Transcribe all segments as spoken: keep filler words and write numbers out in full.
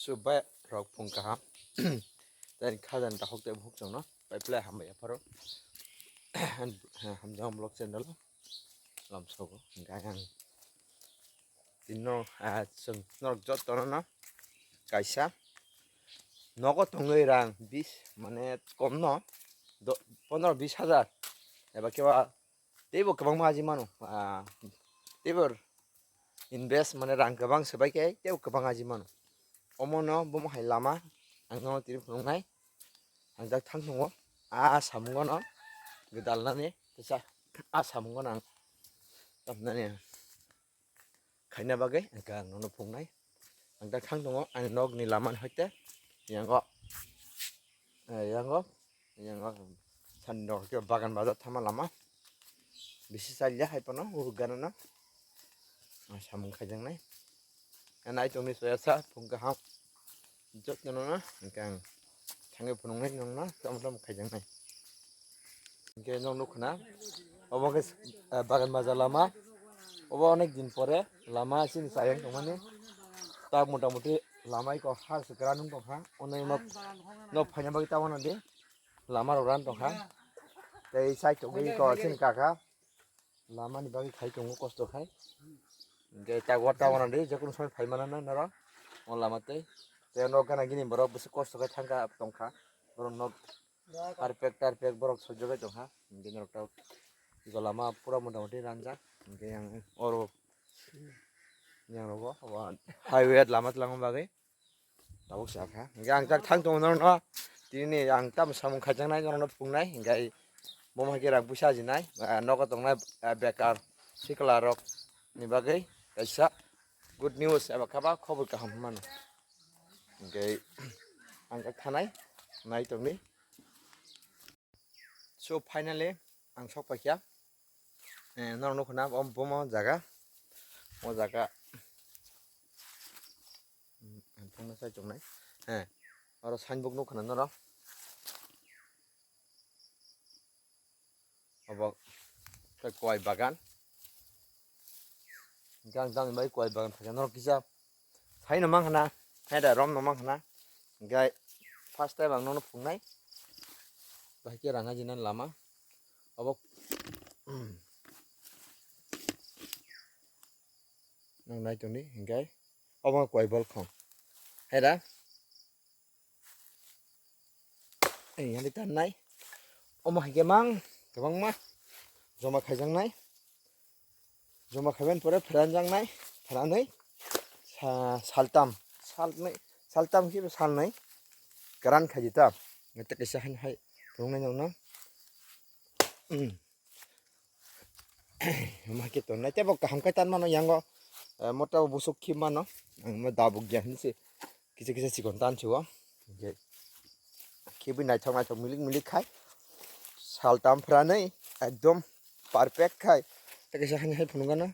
Chubai rok phung kaham. Tei khajan takhok tei bukhuk chwngno pai phlai hambai apharo. Hamjak vlog channel o lamsogo hwnkhe ang tino, ah, chwng norok jotono no kaisa nogo tongwi rang bis mane komno do-, pondro bis hajar eba khe ba teibo kwbangma aji mano, ah, teibo invest mane rang kwbang swbai khe teibo kwbang aji mano. Omono bomo hai lama ang nono tini phunuknai. Ang jak thang tongo. A samungo no gwdalnani kisa a samungo no ang tamnani khaina bagwi hwnkhe ang nono phunuknai. Ang jak thang tongo ani nokni lama ni hoite yango, eh, yango, yango sandok khe bagan bazar thama lama. Bisi chaliya hai phano o gana no. Ang samung khaijaknai. Nai tongni soya sa phung kaham. Jotono no hwnkhe ang thangwi phunuknai nokno tamo tamo khaijaknai. Hwnkhe nok nukha na obo khe, eh, bagan bazar lama. Obo onek din pore lama chini chayeng tongmani. Tak mota moti lama iko har se kwran wng tongkha. Onek nok, nok phaina bagwi ta uanadi lama rok ran tongkha. Tei side o iko chini kaka. Lama ni bagwi khai tongo kosto khai. Hwnkhe tak o ta uanadi jekunu somoi phai mano na norok o lama tei. Tei nok gana gini borok bwswk kosto khai thangkha tongkha. Borok nok karpet tarpet borok sojagwi tongkha. Hwnkhe norok ta iko lama pura mota moti ranjak. Hwnkhe yang oro yang rogo highway lama twlangma bagwi. Tabuk sa kha. Hwnkhe ang tak thang tongo norokno. Tini ang tamo samung khaijaknai norokno phunuknai. Hwnkhe bomo hai khe rang puisa ajinai. Ah, nogo tongnai, ah, bekar sikla rok ni bagwi kaisa good news eba kha ba khobor kaham mano. Hwnkhe ang tak thanai nai tongni. So finally ang sok paikha. Eh, norok nukho na, o bomo jaga. O jaga. Hmm, ang thangna sai chongnai. Eh, oro signboard nukho na norok. Obo khe kowai bagan. Gang gang bai kowai bagan thangya norok kisa. Saino mankha na, hai da romno mankha na. Hwnkhe first time ang nono phunuknai. Bahai khe rang ajina lama. Obo, nang nai tongdi hwnkhe. Obo kowai bolkhong. Hai da. Ei, yang di tanai. Omo hai khe mang, kwbangma joma khaijaknai. Joma khaiban pore pheranjaknai, pheranwi sa-, saltam, salnwi, saltam khe salnwi kwran khaidi ta. Tei kaisa hai, hai phunuknai nokno. Omo hai khe tongnai tei bo kaham khe tan mano yango, eh, mota bo busuk khi mano. Ang no dabuk ya hinwi se kisa kisa chikon tan si o. Hwnkhe khibwi naithok naithok milik milik khai. Saltam phranwi ekdom perfect khai. Tei kaisa hani hai phunukgana.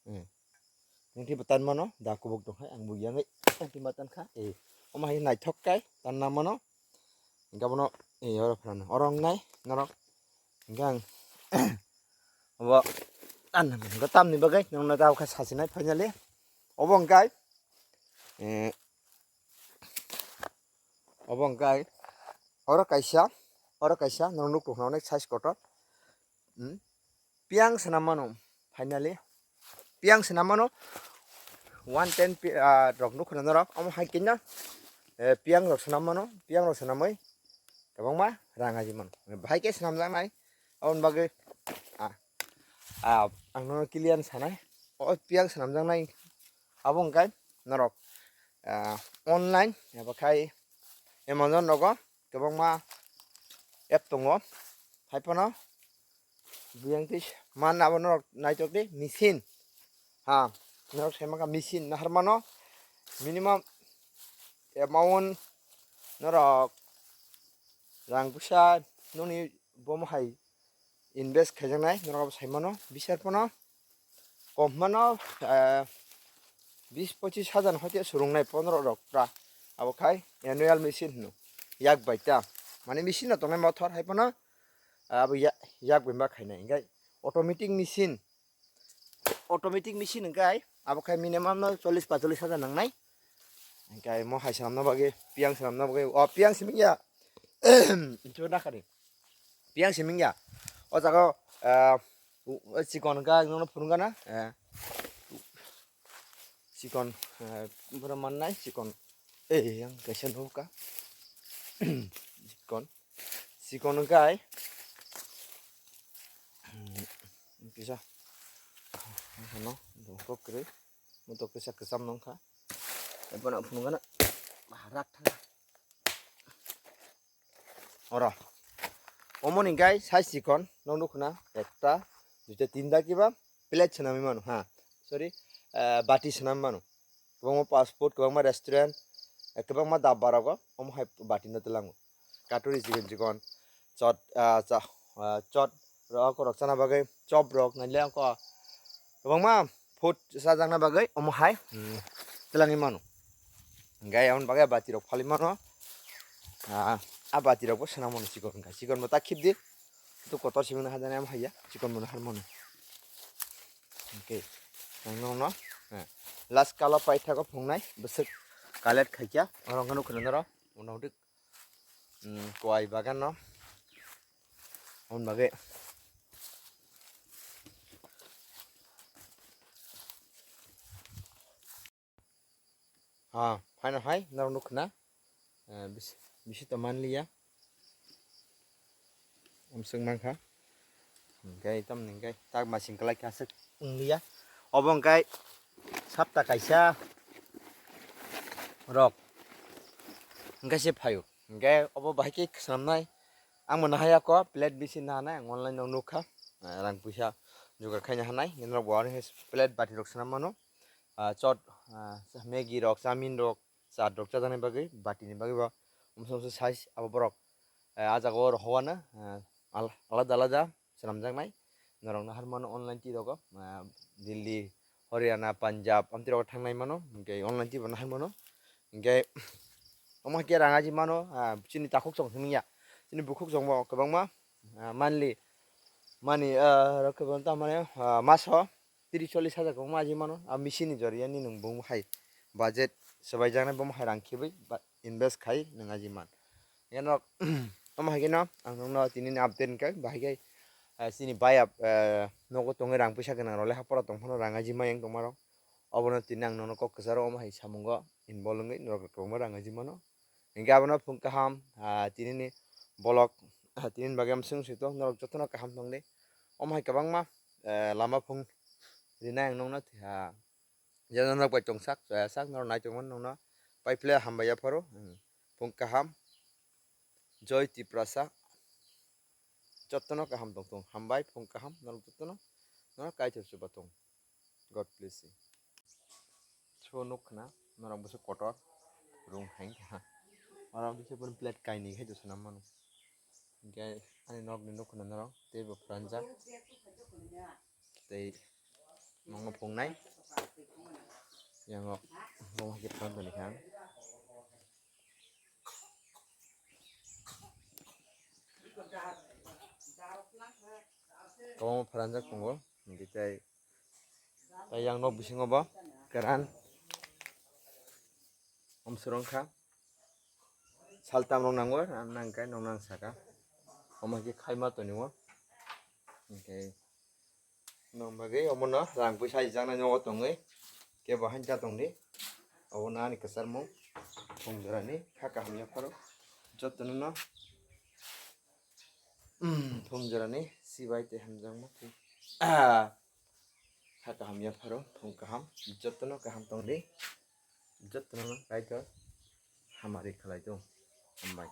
Hmm. Nungkhe bo tan mano, da kubuk tong khai, ang bo yangwi tongtwma tan kha. Eh, omo hai naithok khai, tan na mano. Hwnkhe abono, eh, oro phano, oro wngnai norok. Hwnkhe ang obo tan na mano, tamni bagwi nokno da khe sachinai finally. Obo hwnkhe, eh, obo hwnkhe oro kaisa, oro kaisa norok nuk tongkha onek size kotor. Hmm? Piyang swnam mano, finally. Piyang swnam mano. One ten pi-, ah, rok nukho na norok. Omo hai khe no, eh, piyang rok swnam mano. Piyang rok swnamwi kwbangma rang aji mano. Bahai khe swnamjaknai. Aboni bagwi, ah, ah, ang nono clear sanai. O piyang swnamjaknai. Abo hwnkhe norok, ah, online eba khai Amazon rogo kwbangma app tongo. Hai phano buyang tei man abo norok naithok di machine. Ha, norok sai mangkha machine nahar mano minimum amount norok rang puisa noni bomo hai invest khaijaknai norok abo sai mano bisar phano. Kom hwnmano, eh, bis pochis hajar ni hoite swrwngnai pondro rok pra. Abo khai annual machine hwno. Yak bai ta. Mane machine no tongnai mothor hai phano, ah, abo ya-, yak bai ma khainai. Hingkhai automatic machine. Automatic machine hingkhai abo khai minimum no chollish pacholis hajar nangnai. Hingke mo hai swnamna bagwi, piyang swnamna bagwi, o piyang simi ya. Chuna kari. Piyang simi ya. O jaga, ah, u-, u-, chikon ka, nono phunukgana. Eh, chikon, eh, boro mannai, chikon. Eh, yang kaisa nuka. Chikon. Chikon kai. Kisa. Ano, dongkok kwrwi. Motok kisa kwcham nongkha. Ebono phunukgana. Rak thang. Oro. Omoni gai size chikon, nok nukuna, ekta, duita, tinta kiba, plate swnamwi mano, ha. Sorry, eh, bati swnamwi mano. Kwbangma fast food, kwbangma restaurant, eh, kwbangma dabba rogo, omo hai bati no twlango. Katuri chikon chikon, chot, ah, cha-, ah, chot rok, rok chana bagwi, chop rok, naile ko, kwbangma food chajakna bagwi, omo hai, hmm, twlangwi mano. Hingke aboni bagwi bati rok phalwi mano. Ah, a bati rok bo swnam mano chikon wngkha. Chikon bo ta khibdi. Tu kotor simi no hajani am haiya. Chikon bo no har mano. Hingke ang nokno, eh, last kalo paithago phungnai bwswk collect khaikya. Oro wngkha nukho noro. Motamoti, mm, kowai bagan no. Aboni bagwi. Ha, phaino hai, norok nukho na. Eh, bisi, bisi to manliya. Amswk mankha. Hingke tamni hingke tak masing kwlai khe aswk wngliya. Obo hingke sapta kaisa rok hingke se phaio. Hingke obo bahai khe swnamnai. Ang bo nahai ako plate bisi nahanai, ang online no nukha. Eh, rang puisa jugar khaina hanai. Norok bo aro plate bati rok swnam mano. Ah, chot, ah, Maggi rok, chowmin rok, chat rok chajaknai bagwi, batini bagwi bo mosok mosok size abo borok, eh, ah jaga o rohowano, eh, al-, alada alada swnamjaknai. Norok no har mano online twi rogo, ah, Delhi, Haryana, Punjab, amtwi rogo thangnai mano, hingke online twi bo nahar mano. Hingke omo hai khe rang aji mano, ah, chini takhuk chong thwngya, chini bukhuk chong bo kwbangma, ah, monthly, mani, ah, rok kwbang tamani, ah, maso tris chollish hajar kwbangma aji mano. A machine ni joriya ni nwng bo hai budget swbaijaknai, bo hai rang khibwi ba invest khai nwng aji man. Eno omo hai kheno ang nokno tini ni update hwnkhe bahai khai, eh, chini baya, eh, nogo tongwi rang puisa gwnang rok lekha pora tong phano rang aji mayung tongma rok. Obono tini ang nono kok kwcharo omo hai samungo involve wngwi norok kwbangma rang aji mano. Hingke abono phung kaham, ah, tini ni bolok, ah, tini ni bagwi amswk sito norok jotono kaham tongdi. Omo hai kwbangma, eh, lama phung rinai ang nokno, ah, je norok bai tongsak, eh, sak norok nai tongmani nokno pai phle hambai yapharo, hmm, phung kaham, Joy Tiprasa, jotono kaham tongthung, hambai phung kaham norok jotono, norok Kaitor chubathung. God bless you. So nuk khna norok bwswk kotor rung hai kha. Oro bisi pun plate kainwi khai to swnam mano. Hingke ani nok ni nuk khna norok tei bo pranjak. Tei nokno phungnai. Yango boma hai khe pran toni kha. Kwbangma pharanjak tongo, hingke tei, tei yang nok bisingo bo kwran amswrwng kha. Saltam rok nango, nang khe nok nang saka. Omo khe khaima toni o. Hingke. Nong bagwi omono rang puisa ijaknai nogo tongwi kebo hain cha tongdi. Obono ani kwcharmung phung jorani kha kaham yapharo jotono no, phung jorani sibai tei hamjakma kha kaham yapharo phung kaham jotono kaham tongdi jotono no Kaitor hamari khlai tong. Hambai.